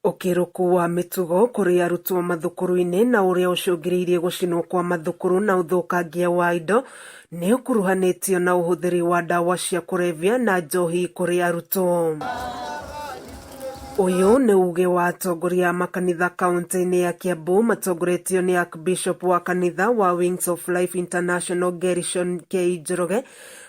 Ũkĩrũku wa mĩtugo kũrĩ arutwo mathukuru-inĩ na ũrĩa ũcũngĩrĩirie gũcinwo kwa mathukuru na ũthũkangia wa indo nĩ ũkuruhanĩtio na ũhũthĩri wa ndawa cia kũrebia na njohi kũrĩ arutwo. Ũyũ nĩ uge wa atongoria a makanitha kaunti-inĩ ya Kiambu matongoretio nĩ Archbishop wa kanitha wa Wings of Life International Gerishon K Njoroge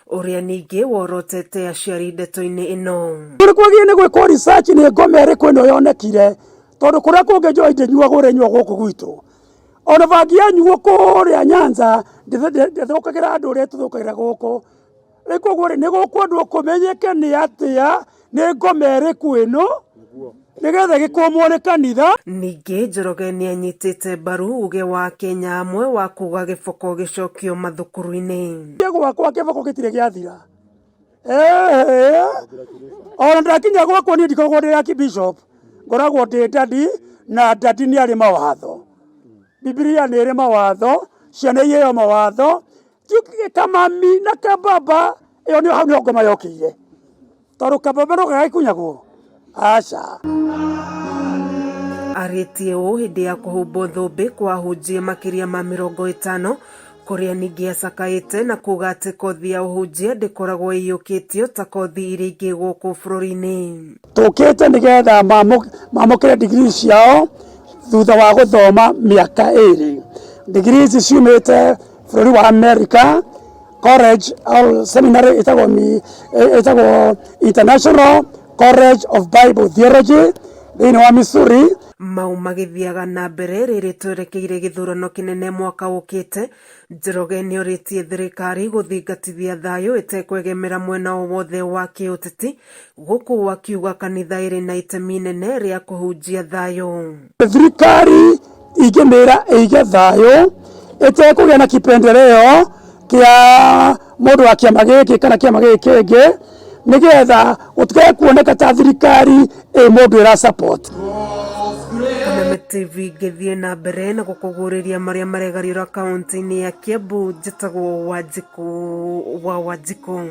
ũrĩa ningĩ worotete aciari ndeto-inĩ ĩno. Nĩ kwagĩrĩire nĩ gwĩkwo research nĩ ngoma ĩrĩkũ ĩno yonekire tondũ kũrĩa kũngĩ njohi ndĩnyuagwo ũrĩa ĩnyuagwo gũkũ gwitũ. Ona bangi yanyuo kũrĩa Nyanza ndĩthũkagĩra andũ ũrĩa ĩtũthũkagĩra gũkũ. Rĩu koguo rĩ, nĩ gũkwendwo kũmenyeke nĩ atĩa, nĩ ngoma ĩrĩkũ ĩno, nĩgetha ĩgĩkũmwo nĩ kanitha. Ningĩ Njoroge nĩ anyitĩte mbaru uge wa Akenya amwe wa kuga gĩboko gĩcokio mathukuru-inĩ. Niĩ gwakwa kĩboko gĩtirĩ gĩathira. Ĩĩ, ona ndakinya gwakwa niĩ ndikoragwo ndĩ archbishop, ngoragwo ndĩ daddy na daddy nĩ arĩ mawatho. Bibilia nĩ ĩrĩ mawatho, ciana iheo mawatho, kamami na kababa ĩyo nĩyo hau nĩho ngoma yokĩire tondũ kababa no gagĩkunyagwo aca. Arĩtie ũũ hĩndĩ ya kũhumbwo thũmbĩ kwa ahunjia makĩria ma 50 kũrĩa ningĩ acakaĩte na kuga atĩ kothi ya ũhunjia ndĩkoragwo ĩiyũkĩtio ta kothi iria ingĩ gũkũ bũrũri-inĩ. Tũkĩte nĩgetha mamũkĩre degree ciao thutha wa gũthoma mĩaka ĩrĩ. Degree ici ciumĩte bũrũri wa America, college or seminary ĩtagwo ĩtagwo International College of Bible Theology thĩinĩ wa Missouri. Mau magĩthiaga na mbere rĩrĩ twerekeire gĩthurano kĩnene mwaka ũkĩte, Njoroge nĩorĩtie thirikari gũthingatithia thayũ ĩtekwegemera mwena o wothe wa kĩũteti, gũkũ akiuga kanitha ĩrĩ na itemi inene rĩa kũhunjia thayũ. Thirikari ingĩmĩra ĩige thayũ ĩtekũgĩa na kipendeleo kĩa mũndũ wa kĩama gĩkĩ kana kĩama gĩkĩ kĩngĩ nĩgetha gũtikae kuoneka ta thirikari ĩ mũndũ ĩra support. Kameme TV ngĩthiĩ na mbere na gũkũguũrĩria marĩa maregariũra kaunti-inĩ ya Kiambu, njĩtagwo Wanjikũ wa Wanjikũ.